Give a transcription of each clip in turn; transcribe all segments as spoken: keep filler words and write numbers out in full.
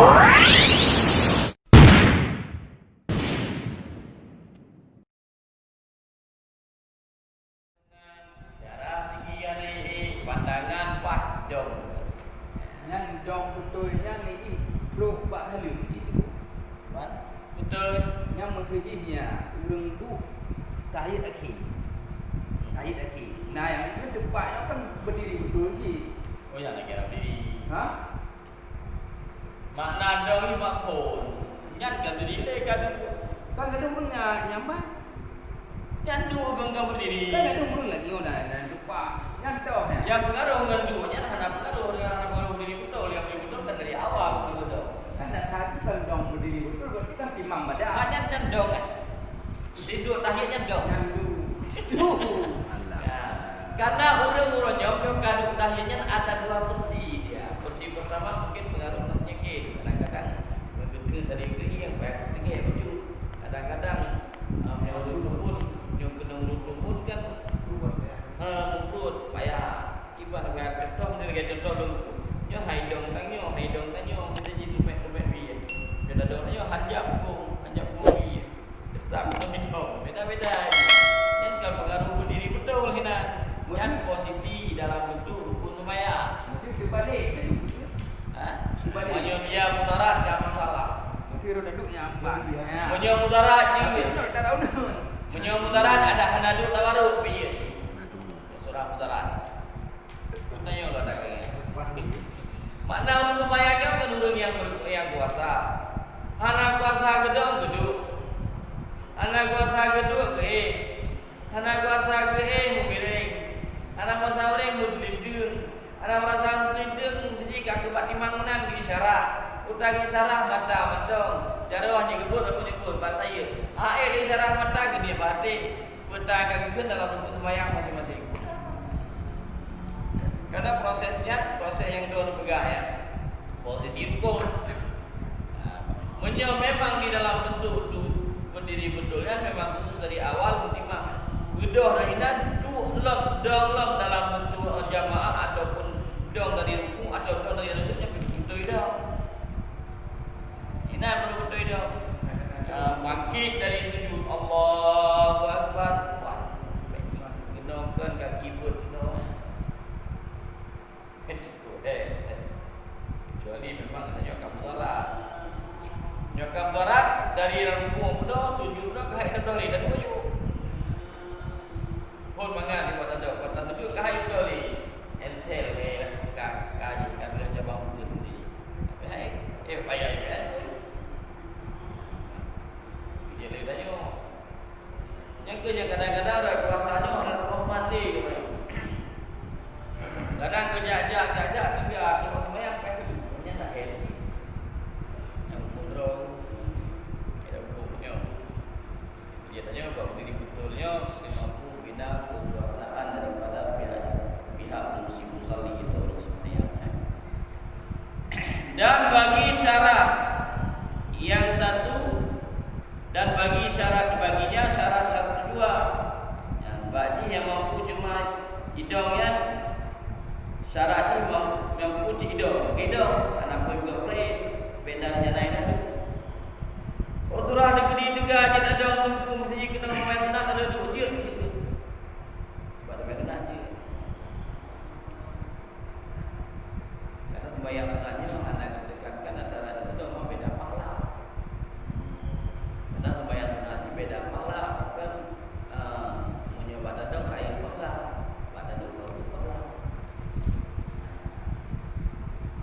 Darah tinggi hana ék, pandangan paih dong. Nyan dong beutôi nyan ék ploh bak haleue jih. Wan, beutôi. Nyang meukeujih nyan ureueng duek tahiyat akhé. Tahiyat akhé. Nah, nyang teumpat nyoe kan beudiri beutôi cit. Oh, nyang lagèe beudiri. Ha? Makna dong nyoe mak phôn. Nyan ka berdiri lé ka duek. Kan gadôh ureueng nyang, nyang ban. Nyan duek ureueng ka berdiri. Kan gadôh ureueng lagèe nyoe na, na lupa. Nyan toh nyan. Nyang pengaruh ngon duek nyan hana pengaruh, hana pengaruh berdiri beutôi. Nyang berdiri beutôi kan dari awal dulu tu. Kan dak tadi kan dong berdiri beutôi, berarti kan timang badan. Kan nyan, nyan dong kan. Di duek tahiyat nyan dong. Nyan dong. Alah. Ya. Karena ureueng-ureueng nyoe, nyoe ka duek tahiyat nyan ada dua versi dia. Versi pertama mungkin pengaruh penyakit. Kadang-kadang beutôi dari geuh nyang payah teugèt bacut. Kadang-kadang, ah, meunyoe ureueng leumbut, nyoe keunong ureueng leumbut kan, ah, meubruet payah. Iban lagèe contoh, lagèe contoh lôn. Nyoe hai dong tanyoe, hai dong tanyoe, kita jadi tumet-tumet bie. Kita dong tanyoe hanjam kong, hanjam kong bie. Tetap kami dong, beda-beda. Nyan ka pengaruh berdiri beutôi hinan. Nyan posisi dalam bentuk rukun sembahyang. Mungkin terbalik tadi. Ha? Terbalik. Meunyoe dia mudarat, tak masalah. Mungkin roda duduk yang empat. Ya. Meunyoe mudarat je. Tapi betul, tak tahu. Meunyoe mudarat ada hana duduk tawaruk, piye? Surah mudarat. Tanyoe lôn dageng. Makna ureueng sembahyang nyoe kan ureueng nyang ber-, nyang kuasa. Hana kuasa geudong, geuduek. Hana kuasa geuduek, geuék. Hana kuasa geuék, meumiréng. Hana kuasa miréng, meuteulinteueng. Hana kuasa meuteulinteueng, jadi ka keubat timang meunan geuisyarat. Utak geuisyarat mata mantong. Jaroe nyoe geubeuet, apa nyoe geubeuet, mata ye. Hak ék geuisyarat mata, geuniet bak até. Peue ta ka geukheun dalam rukun sembahyang maséng-maséng. Karena proses nyan, proses nyang dua peugah nyan. Posisi rukun. Nah, meunyoe memang di dalam bentuk tu berdiri betul nyan memang khusus dari awal meutimang. Geudoh dari nan duek lom, dong lom dalam bentuk jamaah ataupun dong dari rukun atau dong dari rukun nyan beutôi dong. Inan beutôi-beutôi nyoe. Ah, bangkit dari sujud, Allahu Akbar. Wah, keunoe kon kaki buet keunoe. Kecuali memang nyoe ka mudarat. Nyoe ka mudarat dari rukuk bunoe, sujud bunoe, keuhai bunoe lé, dan tuju. Phôn mangat di mata dok, mata tuju keuhai bunoe lé. Entel lé, ka, ka jih, ka tujoh cabang budeuen jih. Tapi hai, eh, payah ibadat pun. Jadi tanyoe. Nyang keu nyang kadang-kadang rot kuasa nyoe hana horeumat lé, kata. Kadang keu jak-jak, jak-jak, tinggai, cuma seumayang, pakai tu. Nyan dah hai lagi. Nyang huköm droe, nyang huköm nyoe. Dia tanya, bak berdiri betul nyoe, si mampu bina kekuasaan daripada pihak, pihak si musalli atau ureueng seumayang, eh. Dan bagi syarat yang satu, dan bagi syarat, baginya syarat satu jua. Nyan, bak jih nyang mampu cuma idong nyan, syarat jih mam-, mampu cit idong, idong, hana peue geupreh, beda nyang laén tu. Oh, surah dikeudi teuga jeuet adong teungku, meusti jih keunoe meumaén sunat, ada duek jeuet. Bak meumaén sunat jeuet. Karena sembahyang sunat nyoe hana geutekankan antara dua ngon beda pahala. Karena sembahyang sunat jih beda pahala, bahkan, eh, meunyoe bak tadong rayeuk pahala, bak tadong ka useuet pahala.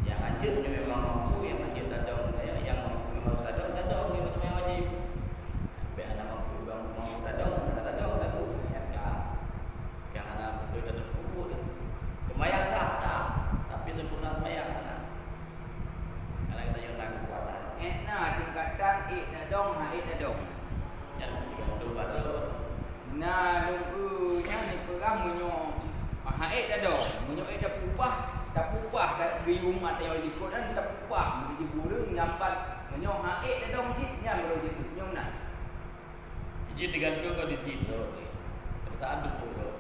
Nyang hanjeuet nyoe memang mampu, nyang hanjeuet tadong, nyang, nyang mampu memang tadong, tadong, nyoe macam wajib. Tapi hana mampu, mampu tadong, hana tadong, tadong, nyang ka. Nyang hana beutôi tadong kubur tu. Seumayang sah, sah. Tapi sempurna seumayang hana. Karena kita nyoe na kekuatan. Eh, na tingkatan ék tadong, hana ék tadong. Nyan tergantung pada Na lôn eu nyan dipeugah meunyoe ha'ék tadong, meunyoe ék tapeuubah, tapeuubah ka geuyue umat tanyoe likot nyan tapeuubah, meunyoe jipeureueng nyambat, meunyoe ha'ék tadong cit nyan baru jiteupeue nyoe meunan. Jadi teugantung kondisi droe teuh. Perasaan tuboh droe.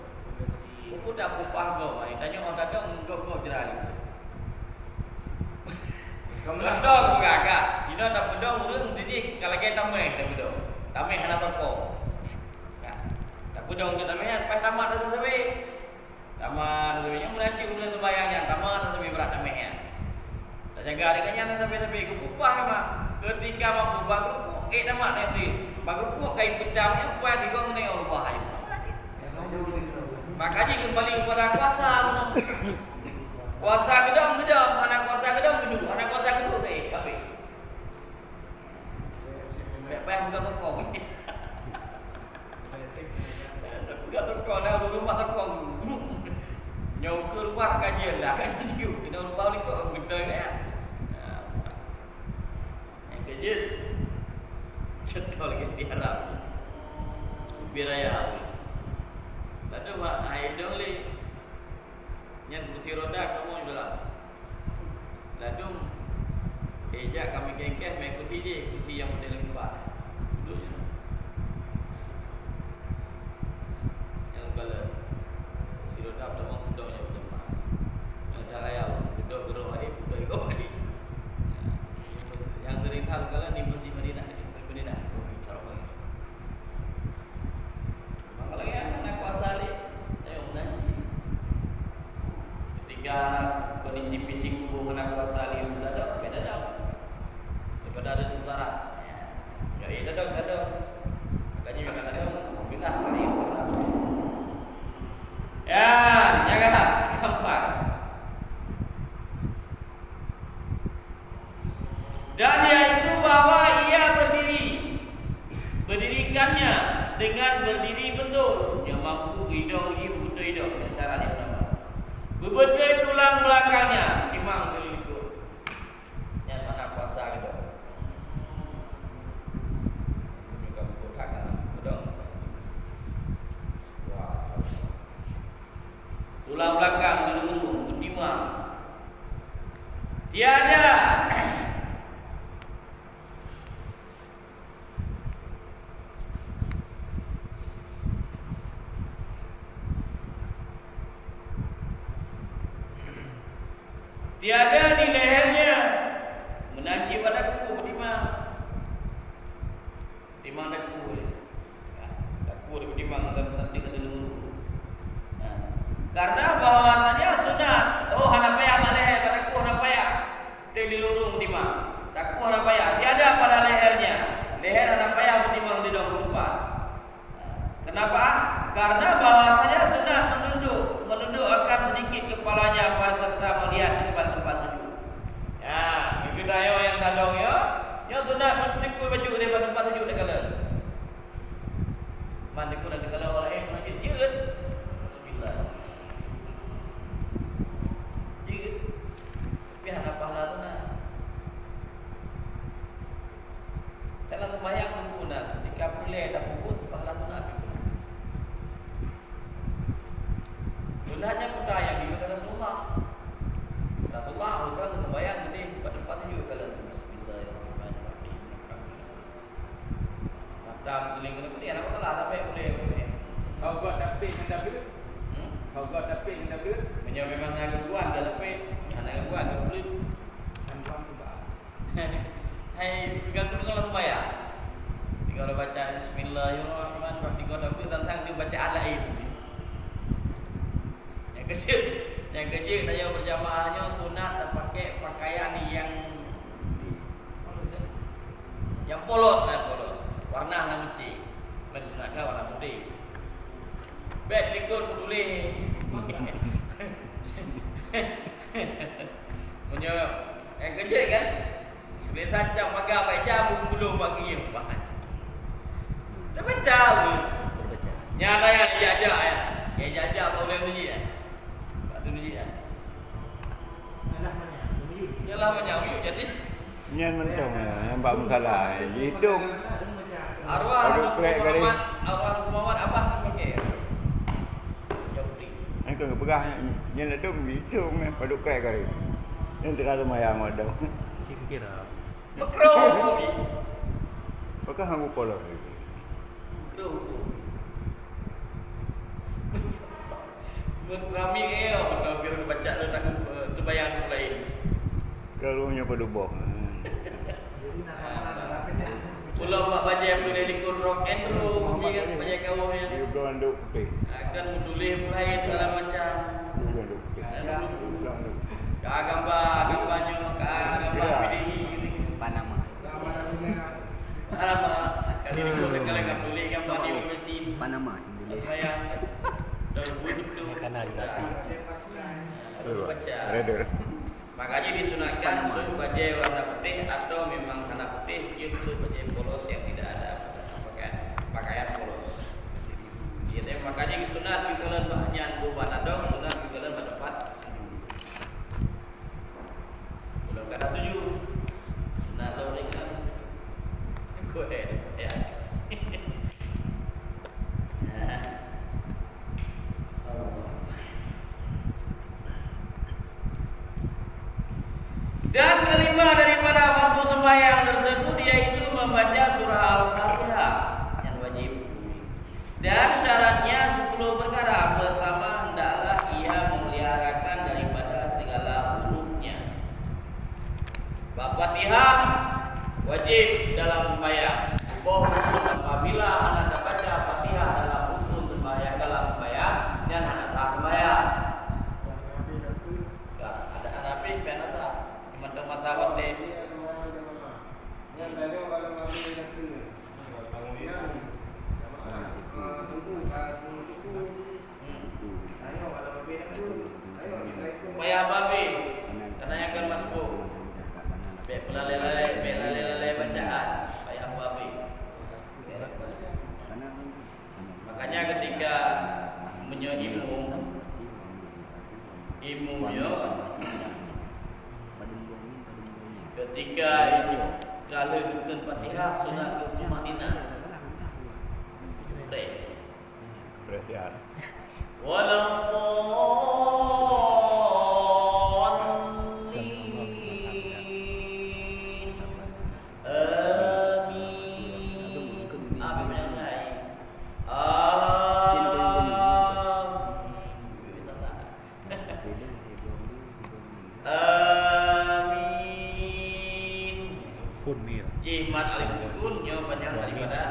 Peue tapeuubah gob, ai tanyoe tadong gob-gob jra likot. Peudong peugah ka. Inoe tapeudong ureueng jih ka lagèe tamèh tapeudong. Tamèh hana toko. Ka. Tapeudong di tamèh nyan, pas tamat rasa sabé. Tamat rasa sabé nyan, meunan cit ureueng seumayang nyan, tamat rasa sabé brat tamèh nyan. Tajaga deungon nyan rasa sabé-sabé, geupeupaih memang. Keutika mampu bak geurupuk, ék tamat rasa sabé. Bak geurupuk kai peudong nyan, peupaih tigong ngon rubah ayeueng. Maka jih keumbali kepada kuasa. Kuasa geudong, geudong, hana kuasa geudong, geudong, hana kuasa geudong, eh, habéh. Payah buka toko. Buka toko, dah dulu mak toko. Nyoe ukeue rumah kajian dah, kajian diu. Kena ubah likot, beutôi kan? Nah, nyang keujeuet. Contoh lagèe di Arab. Ubé raya. Lalu mak, hai dong lé. Nyan kursi roda kamoe di dalam. Ladôm, eh, jak kami kengkeh mé kursi jih, kursi nyang model keumpat. Duduk je. Nyang galak. Kursi roda pertama kudok nyang keumpat. Nyang dah raya, kudok geurok air, kudok ikot air. Nyang sering tahu galak di Masjid Madinah, di Madinah. Maka lagèe nyan hana kuasa lé, ayo meunan cit. Ketika kondisi fisik tuboh hana kuasa lé, dadok, ya dadok. Daripada ada sementara. Ya, ya dadok, dadok. Makanya jangan dadok, alhamdulillah, hari ini. Ya, ya kan? Gampang. Dan yaitu bahwa ia berdiri, berdirikannya dengan berdiri betul, yang mampu idong jih beutôi idong, syarat yang pertama. Bebeutôi tulang belakangnya, timang dari likot. Nyan mana kuasa gitu. Ini kamu kotak kan, betul? Wah. Tulang belakang di luruh, beutimang. Tiada. Tiada di lehernya. Meunan cit bak daku beutimang. Timang daku lé. Ya, daku lé timang dan nanti kata dulu. Ya. Karena bahwasanya sunat, oh, hana payah bak leher, bak daku hana payah. Di lurung timang. Daku hana payah. Tiada pada lehernya. Leher hana payah beutimang di dalam tempat. Kenapa? Karena bahwasanya sunat menunduk, menundukkan sedikit kepalanya serta melihat di tempat-tempat sujud. Ya, itu dah yo yang tadong yo. Yo sunat mentikui baju di tempat sujud dah kala. Man dikui dah kala orang eh maju jeuet. Bismillah. Jeuet. Tapi hana pahala tu nah. Dalam sembahyang pun na, ketika pulai dan puput, pahala tu na. Sebenarnya pun dah yang dibuat Rasulullah. Rasulullah, orang tu sembahyang, jadi tempat-tempat tunjuk kalau Bismillahirrahmanirrahim. Mata mengkeliling kena pulih, apa salah sampai pulih, pulih. Kau buat tapi ngan dah belut. Hmm? Kau buat tapi ngan dah belut. Menyang memang nak buat, dah tapi, nak buat, dah belut. Kan buat tu, Pak. Hai, tergantung dengan sembahyang. Ketika orang baca Bismillahirrahmanirrahim, ketika orang tu tantang dia baca al-ain. Yang kecil, yang kecil tanya berjamaah nyoe sunat dan pakai pakaian yang, yang polos lah, polos. Warna hana meucik. Bukan sunat kan warna putih. Bet likot tulis. Meunyoe, eh, keujeuet kan? Tulisan cap paga bak ija, beumeulông bak keuieng. Teubaca ulôn. Nyan dah nyang ija-ija, ya. Nyang ija-ija bak ulèe meujih, ya. Bak tu meujih, ya. Nyan lah banyak uyuek jadi. Nyan mantong, ya, nyang bak musala, ya. Jihitong. Arwah Padub krek kali. Muhammad, arwah Muhammad Abah tu pakai. Jauh ni. Nyan keu geupeugah nyan, nyan ladôm jihitong, ya, padub krek kali. Nyan teuka seumayang wadôh. Cik kira. Makruh. Pakah hang polos. Makruh. Meurami, eh, betul, biar baca dulu takut, eh, terbayang lain. Kalau nyoe padub boh. Ulôn bak bajèe peureulèe likot rock and roll, kan, bajèe kawoe nyan. Dia betul anduk putih. Ah, kan meutuléh pun laén segala macam. Dia betul anduk putih. Dia betul anduk putih. Ka gambar, gambar nyoe, ka gambar P D I. Panama. Panama. Kan di likot, kalau ka tuléh gambar di Messi. Panama, Indonesia. Saya. Dah buat dulu. Ini kan ada. Betul, Pak. Baca. Ada, ada. Maka jih disunatkan sôk bajèe warna putih atau memang hana putih, jeuet sôk bajèe polos nyang tidak ada pakaian, pakaian polos. Jadi, maka jih sunat juga lôn bak nyan, bu bak nadong, sunat juga lôn bak teumpat sujud. Ulôn kada sujud. Sunat lôn ringan. Kuat, ya. Dan kelima daripada fardu sembahyang tersebut yaitu membaca surah Al-Fatihah yang wajib. Dan syaratnya sepuluh perkara. Pertama, hendaklah ia memeliharakan daripada segala buruknya. Bak Fatihah wajib dalam sembahyang. Boh rukun, apabila hana tabaca Fatihah dalam rukun sembahyang, dalam sembahyang, nyan hana sah sembahyang. Ka, ada hana habéh, pian asa. Mantong masa watèe. Payah babe, karena yang kan masbuk. Bèk lalai-lalai, bèk lalai-lalai bacaan. Payah babe. Makanya ketika meunyoe imum, imum nyoe ketika itu ka lheueh geukheun Fatihah, sunat geutumakninah. Baik. Berarti ah. Wala dhalin. Amin. Amin. Amin. Phôn mil. Jih mat al-sukun nyoe panjang daripada.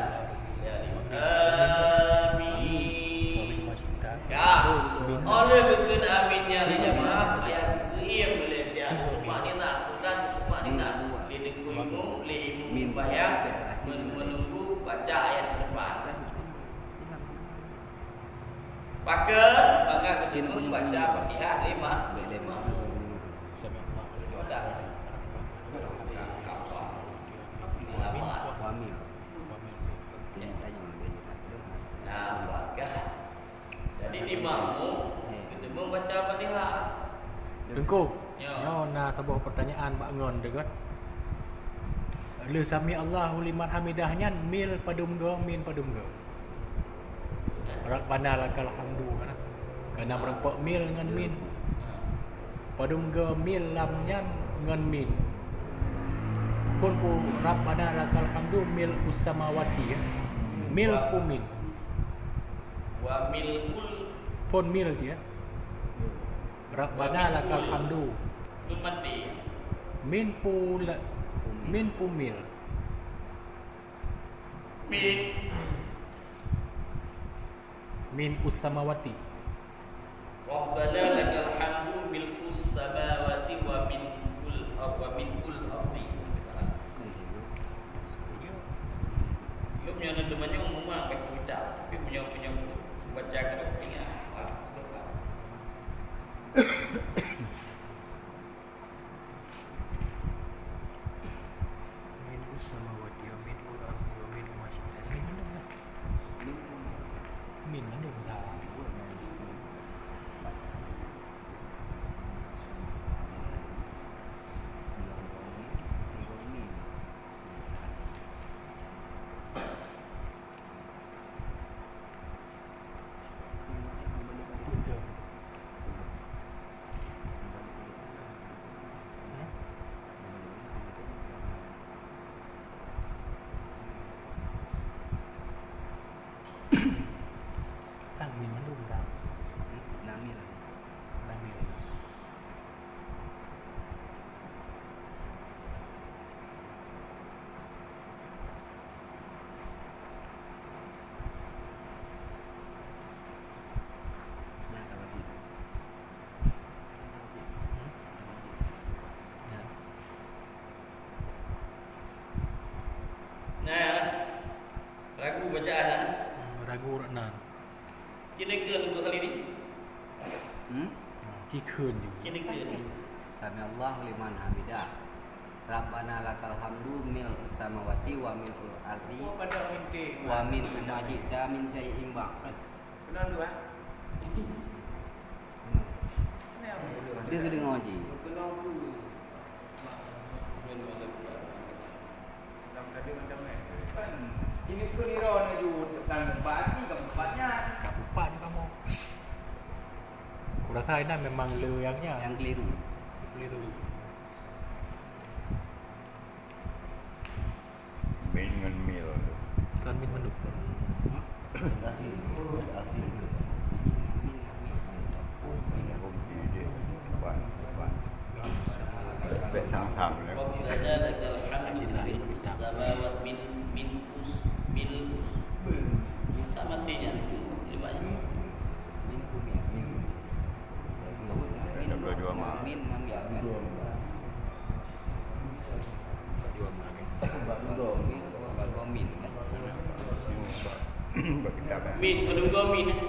Amin. Ya. Óh lheueh geukheun amin nyan lé jamaah, payah geuiem lé pihak tumakninah, dan tumakninah lé teungku imum, lé imum sembahyang, men-, menunggu baca ayat depan. Pakat, mangat keuceungeum baca Fatihah lima, lima. Nah, pakat. Jadi, di makmum, keuceungeum baca Fatihah. Teungku, ya. Nyoe na saboh pertanyaan bak ngon teuh kan. Lheueh sami Allahu liman hamidah nyan mil padum goe, min padum goe? Rabbana lakal hamdu, kan? Kana meurumpok mil ngon min. Padum goe mil lam nyan ngon min? Phôn pu Rabbana lakal hamdu mil us samawati, ya. Mil pu min. Wa milkul. Phôn mil cit, ya. Rabbana lakal hamdu. Nun mati. Min pu la-, min pu mil. Min. Min us samawati. Rabbana lakal hamdu milkus samawati wa milkul ar-, wa milkul ardi. Lom nyoe na teumanyong memang baca kitab, tapi punya, punya baca keu ingat. Min us samawati wa min ul ardi wa min ma syi'ta. Min mana? Min mana? Ureueng nan. Ci neukheun dua kali ni. Hmm? Ci kheun juga. Ci neukheun. Sami'allahu liman hamidah. Rabbana lakal hamdu mil'us samawati wa mil'ul ardi wa mil'u ma syi'ta min syai'in ba'd. Keunoe dua. Dia kedengar je. Ini pun ira na ju tekan empat, tiga empat nyan. Ka empat ni kamu. Kurasa Aina memang le yang nya. Yang keliru. Keliru. Min ngon mil. Kan min mandum. Sam-sam, ya. Wa qila dzalika alhamdu min samawat min, min us, mil us. Sama artinya. Lima. Min, min. Min, min. Min, padum goe min, eh?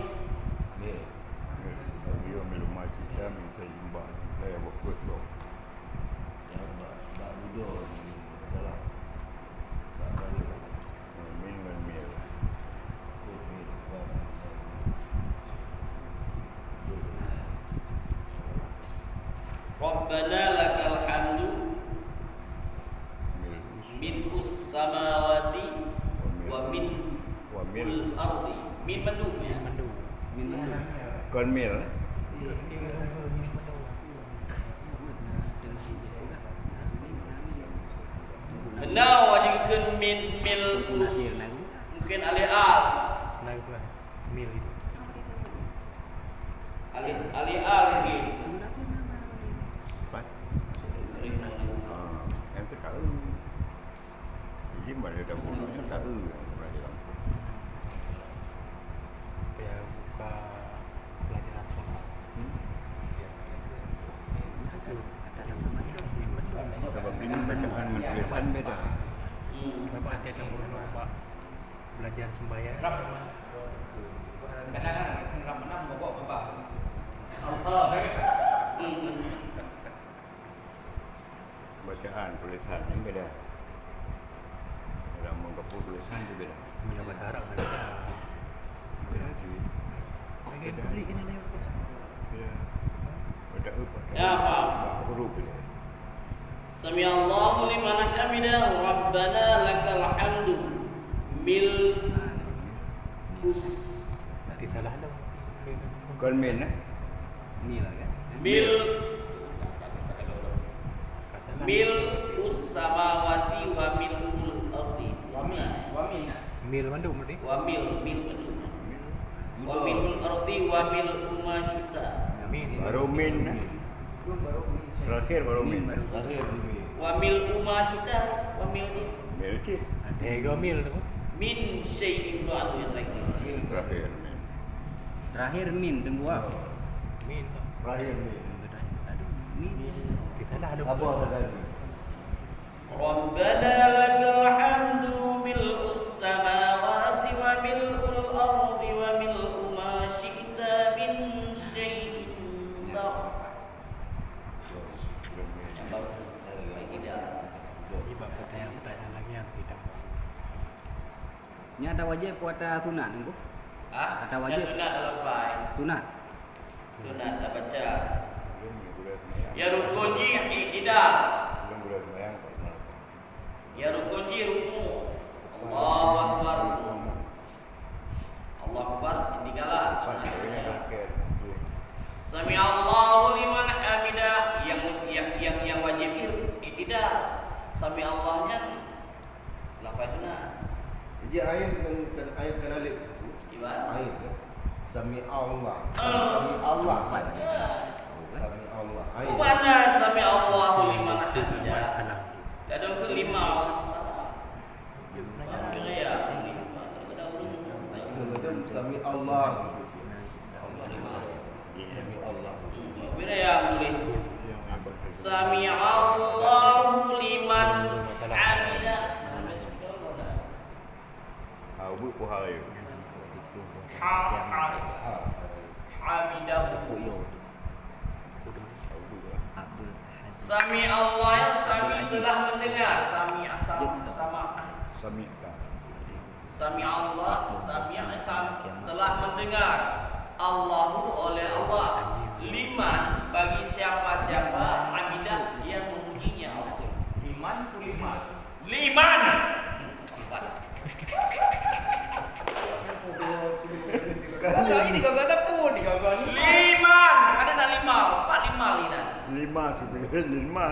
Min ngon mil. Rabbana lakal hamdu mil'us samawati wa min, wa mil'ul ardi. Min mandum, ya? Min mandum. Min mandum. Kon mil, eh? Beuna wajéb kheun min, mil us. Mungkin alif al. Mil itu. Alif, alif al mungkin. Empat. Ah, yang tu tahu. Jadi, mana dah bunuh, tak ada. Ya, buka pelajaran soal. Hmm. Sebab ini bacaan menulisan beda. Sebab ada campur bak belajar sembahyang. Kadang-kadang ram menang mogok kebah. Allah. Bacaan, tulisan, yang beda. Dalam menggepu tulisan tu beda. Punya bahasa Arab kan beda. Beda je. Lagi beda. Beli ini ni. Beda. Beda apa? Ya, Pak. Huruf beda. Sami'allahu liman hamidah, Rabbana lakal hamdu. Mil us. Nanti salah dah. Kon min, eh? Mil, kan? Mil. Mil us samawati wa mil'ul ardi. Wa min, wa min. Mil mandum tadi. Wa mil, mil mandum. Wa mil'ul ardi wa mil'u ma syi'ta. Min. Baru min, eh? Terakhir baru min. Min baru. Terakhir. Wa mil'u ma syi'ta, wa mil'u. Mil cit. Eh, dua mil tu. Min syai'in ba'du yang lagi. Terakhir min. Terakhir min, tunggu ah. Min. Terakhir min. Aduh, min. Di sana ada. Apa tadi? Rabbana lakal hamdu mil'us samawati wa mil'ul ardi wa mil'u ma syi'ta min syai'in ba'd. Ini bab pertanyaan-pertanyaan lagi yang tidak. Nyan ata wajéb peue ata sunat, Teungku? Hah? Ata wajéb. Nyan sunat dalam fai. Sunat. Sunat tabaca. Ya rukun jih i'tidal. Ya rukun jih ruku'. Allahu Akbar. Allahu Akbar, i'tidal. Sunat tabaca. Sami'allahu liman hamidah, yang, yang, yang, yang wajéb i'tidal. Sami'allah nyan lafai sunat. Jadi ain kan, kan ain kan alif. Iban? Ain kan. Sami'allah. Ah. Sami'allah. Ya. Sami'allah. Ain. Mana sami'allahu liman hamidah? Ada kelima orang salah. Kira ya, sami'allah. Sami'allah. Bila ya boleh. Sami'allahu liman hamidah. Ah, ubit puhai. Ha, ha. Hamidahu. Sami Allah, yang sami telah mendengar. Sami asam sama. Sami Allah, sami telah mendengar. Allahu, oleh Allah. Liman, bagi siapa-siapa, hamidah, yang memujinya Allah. Liman, liman. Liman. Empat. Kata ini gagal dapur, digagal ni. Liman. Ada nak lima? Empat lima ni dah. Lima sebenarnya, lima.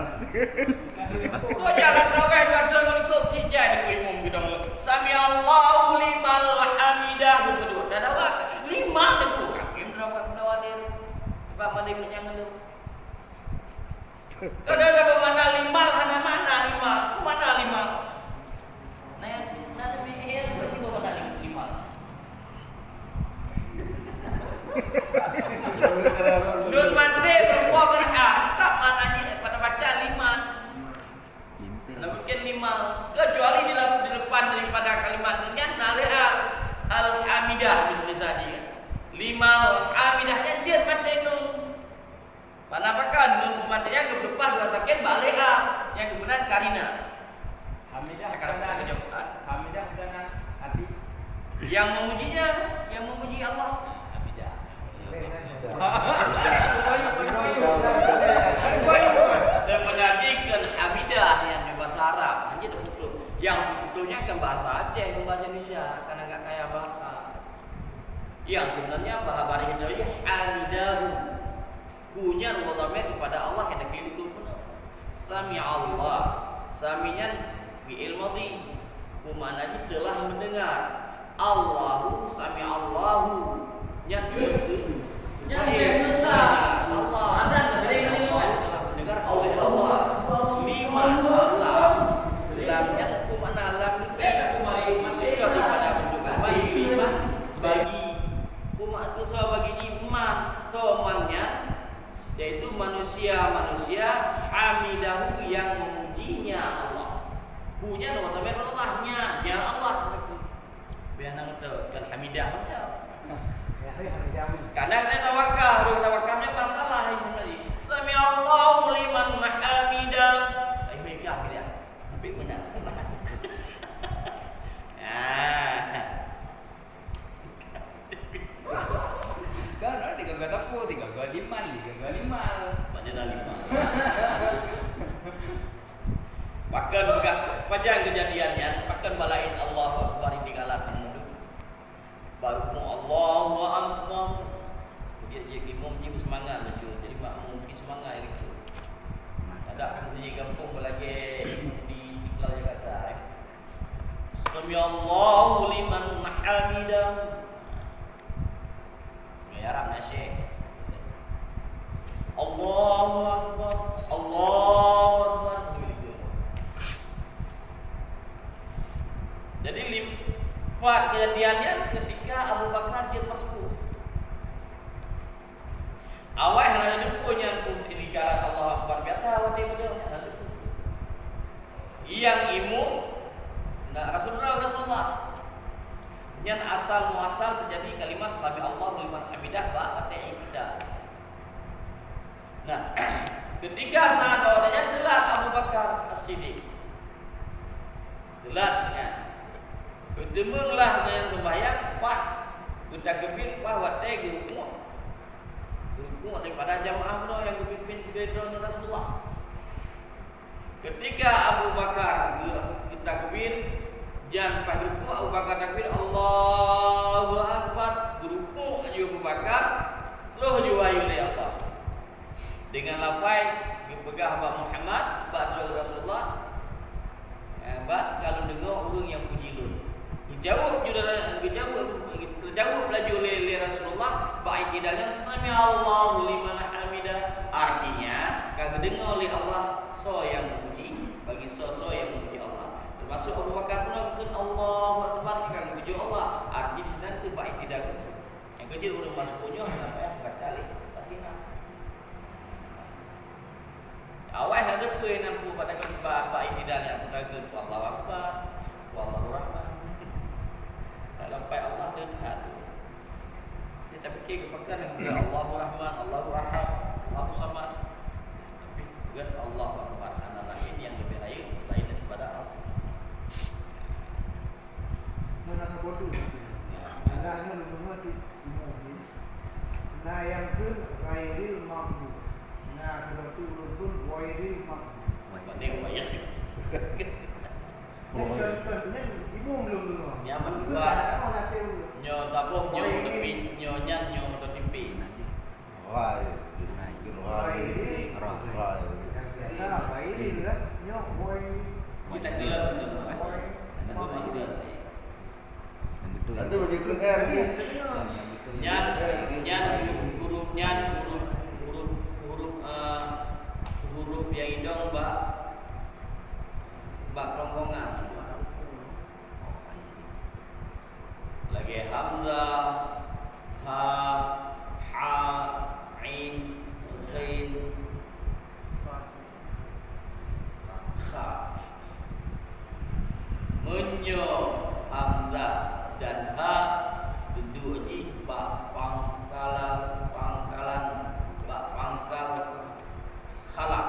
Kau jangan terawih dua tahun ikut cik jai di imum kita. Sami Allahu liman hamidah, betul. Dah dapat lima tu. Hakim dah dapat, dah ada. Sebab mana ikut jangan tu. Kadang-kadang bermakna limal, hana makna limal. Apa makna limal? Nah, nah, lebih eh, apa juga makna lim-, limal? Nun mandi berubah dengan a, tak maknanya pada baca limal. Nah, mungkin limal. Kecuali di dalam, di depan daripada kalimat nun nyan, nah, le al, al-hamidah, bisa jadi kan. Limal hamidah nyan jeuet mandi nun. Mana pakan nun peumaténya geupeupah dua sakin bak lé a nyang geugunan karina. Hamidah. Akan bukan, bukan, ha? Hamidah bukan arti. Yang memujinya, yang memuji Allah. Hamidah. Sebenarnya kan hamidah yang di bahasa Arab, hanya ada betul. Yang betulnya kan bahasa Aceh, bukan bahasa Indonesia, karena nggak kaya bahasa. Yang sebenarnya bahasa Indonesia hamidahu. Hu nyan mudhamir kepada Allah yang dakil itu pun. Sami Allah. Sami nyan fi'il madhi. Hu makna jih telah mendengar. Allahu sami Allahu. Nyan itu. Nyan Allah. Sami Allah telah mendengar oleh Allah. Lima Allah. Lam nyan hu makna lam itu. Masih daripada bentuk apa? Lima bagi. Hu makna soe bagi jih man. Soe man nyan? Yaitu manusia-manusia hamidahu yang memujinya Allah. Hu nyan mudhamir Allah, nya, nya Allah. Biar nama tu, bukan hamidah pun dah. Kadang ada tawakal, ada tawakal ni masalah ini tadi. Sami Allahu liman hamidah. Tapi mereka hamidah. Tapi benar. Ah. Kan ada tiga gua dapur, tiga gua limal, tiga gua limal. Macam dah limal. Pakon peugah, pajan keujadian nyan, pakon balaén Allahu Akbar ditinggalan. Baru pun Allahu Akbar. Dia, dia imum jih seumangat baca, jadi makmum jih seumangat itu. Ada kan di gampông lagi di Istiqlal Jakarta, eh. Sami Allahu liman hamidah. Ya Arab na Syekh. Allahu Akbar. Allahu Akbar. Jadi lim-, empat kejadiannya ketika Abu Bakar jeuet masbuk. Awai hana deungoe nyan pun ditinggalan Allahu Akbar, biasa awai dia muda hana deungoe. Nyang imum, na Rasulullah, Rasulullah. Nyan asal muasal teujadi kalimat sami Allahu liman hamidah bak watée i'tidal. Nah, ketika saat awak nyan teulat Abu Bakar As-Siddiq. Teulat nyan. Beuteumeung lah ngon nyang seumbahyang, pat geutakbir, pat watée geurukuk. Geurukuk daripada jamaah bunoe nyang geupimpin sidroe Rasulullah. Ketika Abu Bakar geutakbir, nyan pat geurukuk, Abu Bakar takbir, "Allahu Akbar." Geurukuk laju Abu Bakar, troh jiwahyu lé Allah. Dengan lafai geupeugah bak Muhammad, bak droe Rasulullah, eh, "Bak ka lôn deungoe ureuëng nyang puji lôn." Geujaweueb ju, geujaweueb, teujaweueb laju lé, lé Rasulullah bak i'tidal nyan, "Sami Allahu liman hamidah." Artinya, ka geudeungoe lé Allah soe nyang meumuji, bagi soe-soe nyang meumuji Allah. Teumasuk Abu Bakar pun geukheun, "Allahu Akbar," ka geupuji Allah. Arti sinan teuh bak i'tidal. Nyang keujeuet ureuëng masuk nyoe hana payah baca lé Fatihah. Awai hana peue nyang peue pada keumpa bak i'tidal nyang peue geukheun, "Allahu Akbar, Allahu Rahman." Dalam pai Allah leuhat. Tapi keu pakon nyang keu Allahu Rahman, Allahu Ahad, Allahu Samad. Tapi bukan Allahu Akbar, hana laén nyang leubeh rayeuk selain daripada Allah. Mana bodoh? Ada hanya leumoh di imum ni. Na nyang keu ghairil maghdub. Na keu ulôn pun ghairil maghdub. Mana wayah? Nyan contoh nyan imum lôn deungoe. Nyan mandua. Nyoe taboh nyoe, tapi nyoe nyan nyoe meutatipis. Ghai. Ghai. Ghai. Biasa ghairil kan? Nyoe ghai. Kita kira betul. Itu maksudnya. Ada bagi ikut R ni. Nyan, nyan huruf, nyan huruf, huruf, huruf, eh, huruf nyang idong bak, bak kerongkongan. Lagèe hamzah, ha, ha, ain, ghain, kha. Meunyoe hamzah dan ha teuduek jih bak pangkalan, pangkalan, bak pangkal khalaq,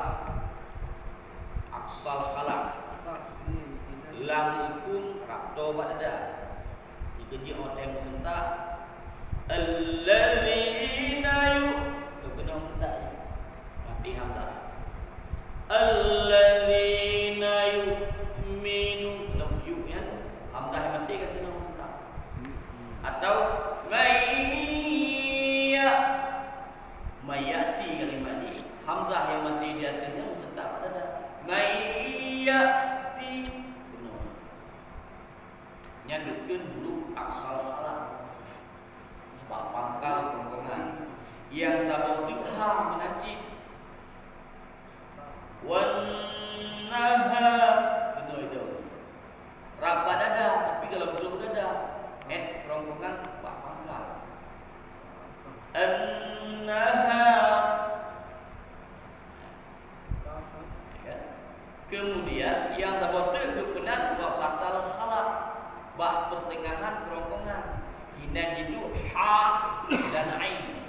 aqsal khalaq, lam likung rab toe bak dada. Jika jih watèe meuseuntak, allazina yu-, keunoe meuseuntak jih. Mati hamzah. Allazina yu'minu, keunoe yu nyan, hamzah nyang mati kan keunoe meuseuntak. Atau may ya-, may ya'ti kalimat jih, hamzah nyang mati di ateueh nyan meuseuntak pada. May ya'ti. Keunoe. Nyan dikheun huruf aqsal khalaq. Bak pangkal kerongkongan. Nyang saboh teuk ha meunan cit. Wan nahar. Keunoe idong. Rab bak dada, tapi goh lom dada. Meuet kerongkongan bak pangkal. An-nahar. Ya kan? Kemudian, nyang saboh teuk geupeunan wasatal khalaq, bak peuteungahan kerongkongan. Inan jiduek ha dan ain.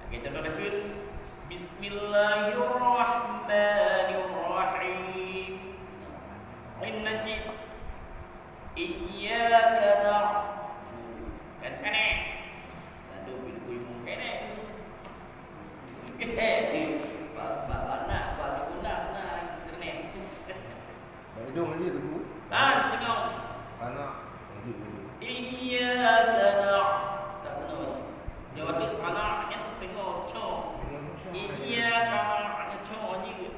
Lagèe contoh takheun, Bismillahirrahmanirrahim. Ain nan cit. Iyyaka na'budu. Kan keuneuk. Lalu pintoe imum keuneuk. Keuneuk. Ba, ba, ba, nak, ba, guna, nah, keuneuk. Bak idong laju teungku. Kan, singoh. Anak laju dulu. Iyyaka na-, tak keunoe. Nyoe watèe kana nyan singoh, co. Iyyaka na-, co jih.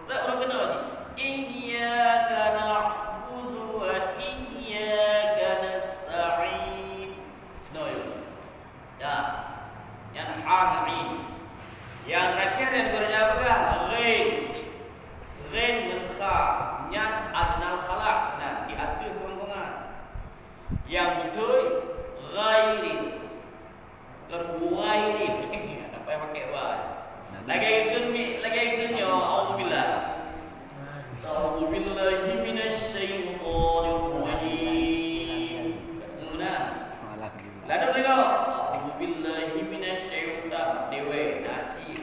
Tak ureueng keunoe jih. Iyyaka na'budu wa iyyaka nasta'in. Sinoe. Ya. Nyan ha ngon ain. Nyang terakhir nyang gurèe peugah, ghain. Ghain ngon kha. Nyan adnal khalaq. Nah, di ateueh kerongkongan. Nyang beutôi, ghairil. Bukan ghairil. Apa yang pakai wa? Lagèe geukheun mi-, lagèe geukheun nyoe, auzubillah. A'udzubillahi minasyaitonirrajim. Meunan. Lalu tengok. A'udzubillahi minasyaitan. Dewe, na cit.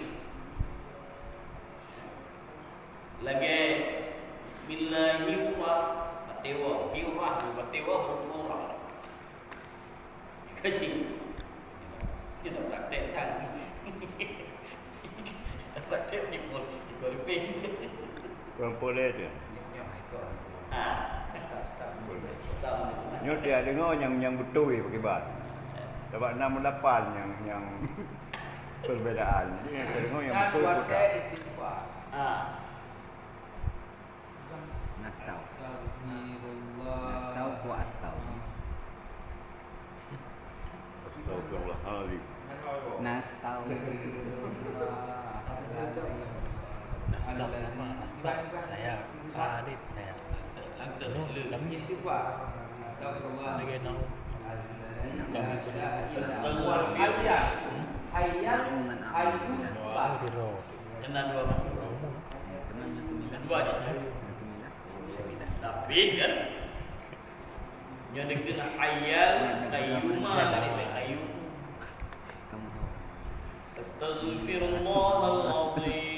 Lagèe bismillahirrah-, patéwa, pirah, patéwa, baru dua orang. Kaji. Kita praktek kan. Kita praktek di pol-, di poliping. Kurang poleh tu. Ah. Nyoe dia dengar nyang, nyang beutôi pakai ban. Sebab enam lapan nyang, nyang perbedaan. Jadi nyang dengar nyang beutôi buta. Ah. Nastau. Astagfirullah. Nastau ku astau. Astagfirullahaladzim. Nastau. Nastau apa? Nastau. Saya Khalid, saya. Istighfar. Astagfirullah. Lagi enam. Kami punya. Hayyan. Hayyan. Hayyun. Doa di roh. Kena dua minggu. Kena sembilan. Dua je. Kena sembilan. Sembilan. Tapi kan? Nyoe dikheun hayyan qayyuma, dari qayyum. Astaghfirullahalazim.